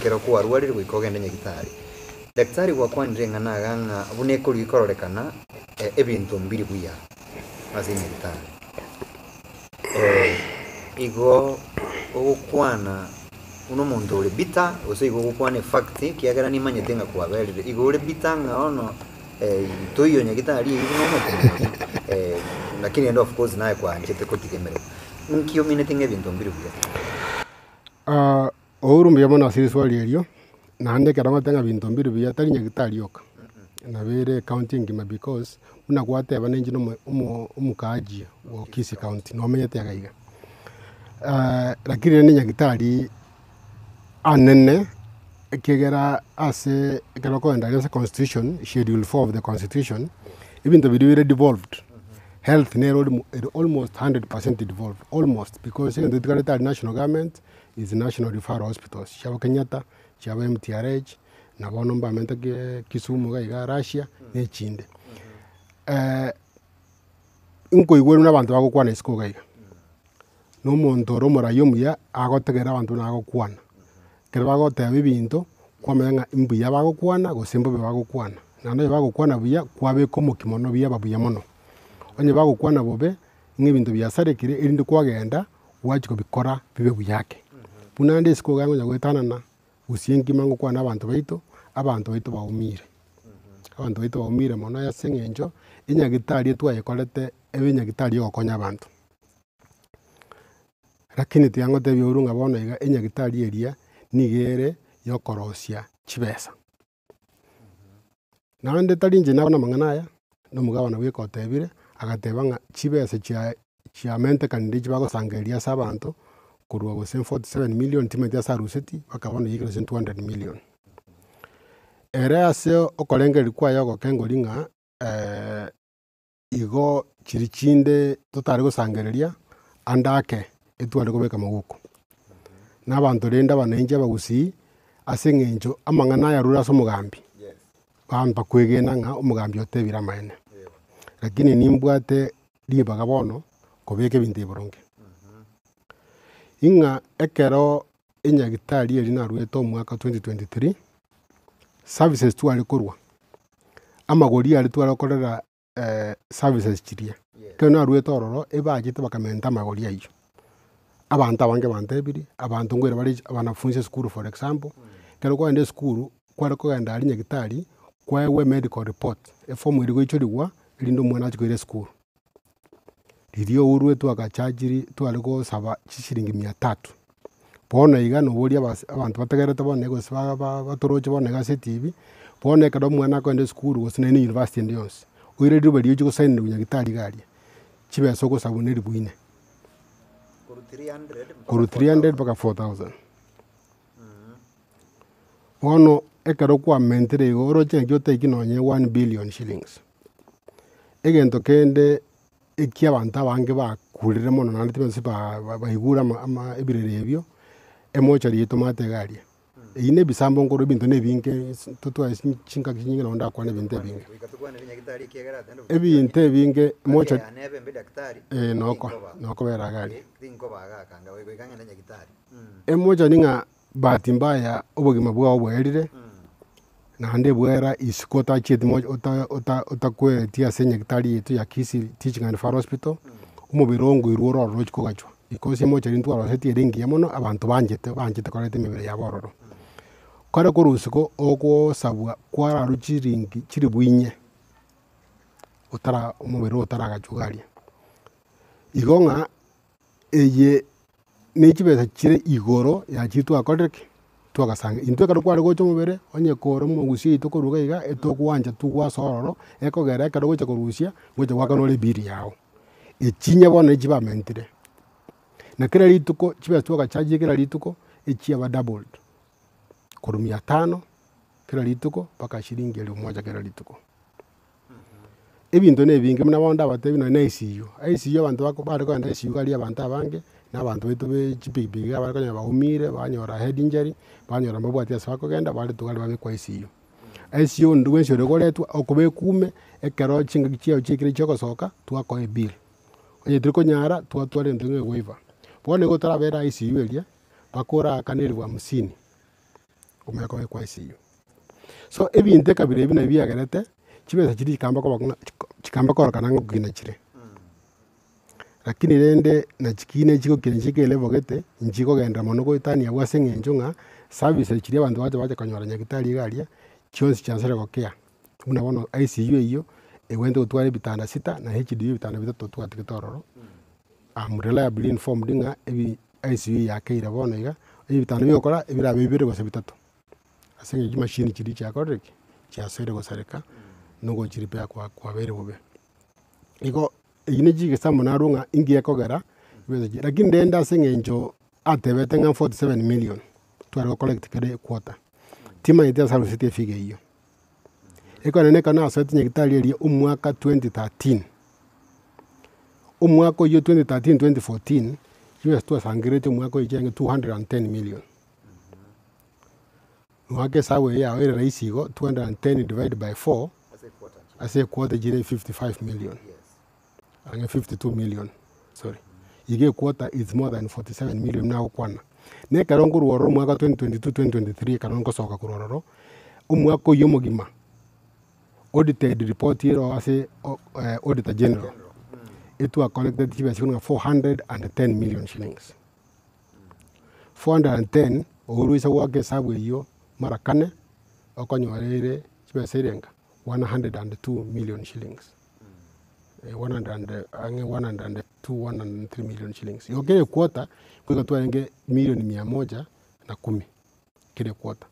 Ekero kwarwarire goika ogende nyagitari. Daktari gwakwanire eng'ana iga ng'a buna ekorigia kororekana ebinto mbiri buya ase nyagitari. Igo ogokwana buna omonto ore bitter gose igo ogokwana efact ekiagera nimanyete ng'a kwaberire. Igo ore bitter ng'a bono toiyo nyagitari eywo buna omoteneneri lakini rende of course naye kwanchete kotiga emeremo. Nki omineti ng'a ebinto mbiri buya? Ouru mbuya mono ase riswali erio, naende ekero ngoteba ng'a binto mbiri buya tari nyagitari rioka, nabo ere ecounty engima because buna gwateba ninche na omo omo omokaaji o Kisii county nomenyete iga iga. Lakini rende nyagitari anene ekiagera ase ekero okogenda ase constitution, schedule four of the constitution, ebinto biria bire devolved, health nero ori ere almost 100% devolved, almost because egento getigarete aria national government, is National Referral Hospitals, chiabo Kenyatta, chiabo MTRH, na bono mbamente ki Kisumu iga iga Russia, na echinde. Nkoigwa buna abanto bagokwana isiko iga iga, na omonto ore omorai omuya, agotegerera abanto buna bagokwana. Ekero bagoteba ebinto, kwamanya ng'a mbuya bagokwana gose mbobe bagokwana. Naende onye bagokwana buya, kwabeka omokia mono biaba buya mono. Onye bagokwana bobe, ng'a ebinto biasarekire erinde kwagenda. Gwachia kobikora bibe buya ake. Buna ande isiko iga ngonya goetanana, gusii engima ngokwana na abanto baito, abanto baito baumire. Abanto baito baumire mono ase eng'encho, enyagitari etwayekorete ebe enyagitari ya ogokonya abanto. Lakini tiga ngotebie ouru ng'a bono iga enyagitari eria, nigo ere ya okorosia chibesa. Naende tari inche nabana amang'ana aya, na omogabana bweka otebire, agateba ng'a chibesa chia chiamentekanire echi bagosangereria ase abanto, korwa gose 47 million timanyeti ase aruseti, mpaka bono yaikire gose 200 million. Ere ase okorengereria kwaye ogoke ngori ng'a. Igo chiria chinde totare gosangereria ande ake etware kobeka moguko. Na abanto rende abananchi abagusii ase eng'encho amang'ana aya arure ase omogambi, bampa kwegena ng'a omogambi otebire amaene. Lakini nimbwate ribaga bono kobeka ebinto ebi boronge. Ing'a ekero enyagitari eria naruete omwaka 2023, services tware korwa, amagori aria tware gokorera services chiria, ekero naruete ororo ebachete bakamenta amagori aywo. Abanto abange bantebirie, abanto nkoira bare wanafunzi esukuru for example, ekero kwagenda esukuru, kware kogenda aria nyagetari, kwaegwa emedical report, efomu eria goichorigwa, erinde omwana ache koira esukuru. Riria ourwe twagachachiri tware gosaba chishilingi mia tatu, bono iga noboria abas abanto bategerete bono iga gose ba ba batoroche bono iga ase etibi, bono ekero omwana akogenda esukuru gose nonye na university ende yonsi, oire riroba riria ochia gosainera nyagetari iga aria, chibesa ogosabwa na elifu inye. Korwa 300 mpaka 4000. Bono ekero kwamentire igo oroche naki otaiki nonye one billion shillings. Egento kende ekia abanto abange bakurire mono naende tibaisi ba baigure ama ama ebirero ebio, emochari yaito omanyete iga aria. Eyio na ebisambo nkorwa ebinto na ebinge ase totware chingaki chinyinge nabo ndakwane ebinto ebinge. Ebinto ebinge emochari eh noko nokobera iga aria. Emochari ng'a bahati mbaya obogima bwao bwaerire, naende bwaera isiko otachieti mo ota ota otakweretie ase enyagitari yaito ya Kisii Teaching and Referral Hospital, omobere oo ngoirwa ore ororo ochia kogachwa, because emochari ntwarosetie ere engiya mono abanto banchete banchete koreta emebere yabo ororo. Kore korwa isiko ogosabwa kwararwa chiringi chiribu inye, otara omobere oo otaragachwa iga aria. Igo ng'a eye ne chibesa chire igoro ya chiria twakorire ki? Twagasanga. Intwe ekero kware gocha omobere, onye kore omogusii oito korwa iga iga, etogwancha togwasa ororo, ekogera ekero ogocha korusia, ngocha goakana ore ebill yago. Echinya bono echi bamentire, na kera rituko chibesa twagachachire kera rituko, echiaba doubled, korwa mia tano kera rituko mpaka shilingi elifu moja kera rituko. Ebinto na ebinge buna bono ndabatebi nonye na ICU, ICU abanto bako bare kogenda ICU iga aria abanto abange, na abanto baito be chipikipiki iga bare konyora baumire, banyora head injury, banyora mbabwati ase bakogenda, baretwa iga aria babekwa ICU. ICU onde bwensi ore koretwa, okobekwa ime, ekero chingaki chiago chiaikire chia ogosoka, twakoa ebill. Onye torikonyara, twatwara egento ng'a ewaiver. Bono igo otarabera ICU eria, mpaka oraakane elifu hamsini. Omanye kobekwa ICU. So ebinto ekabira ebi nabio biagerete, chibesa chiria chikamba koba ng'a chiko chikamba kororekana ng'a ngokina chire. Lakini rende nachikina chigokina chike elevel gete, nchikogenderera mono goetania abwo ase eng'encho ng'a, services chiria abanto bacha bacha konyora nyagetari iga aria, chionsi chiansire gokea. Buna bono ICU eywo, egwenerete gotwara ebitanda sita, na HDU ebitanda bitato twatigete ororo, am reliably informed ng'a ebi ICU yakeire bono iga, onye ebitanda bigokora, ebirabe bibere gose bitato. Ase eng'encho chimashini chiria chiakorire ki? Chiasoire gosareka, na ogochirepea kwa kwabeire bobe. Igo eywo ne chigesa amo narwo ng'a inki ekogera chibesa echi, lakini rende ase eng'encho atebete ng'a 47 million tware go collect kera equarter, timanyeti ase aruseti efigure eywo. Ekanene ekero nasoete nyagetari eria omwaka 2013, omwaka oywo 2013 2014, chibesa twasangereretie omwaka oywo chiarenge 210 million. Mwaka esabu eye yao ere rahisi igo, 210 divided by four, ase equarter chire 55 million, ang'e 52 million sorry. Iga equarter is more than 47 million nagokwana. Na ekero nkorwa ororo omwaka 2022 2023 ekero nkosoka korwa ororo, omwaka oywo omogima, audited report ero ase auditor general, etwa collected chibesa chikong'ana 410 million shillings. 410 oruise goaka esabu eywo mara kane, okonyora ere chibesa erenga 102 million shillings, one hundred and ang'e 102 103 million shillings. Igo kera equarter, goika twarenge milioni mia moja na kumi, kera equarter.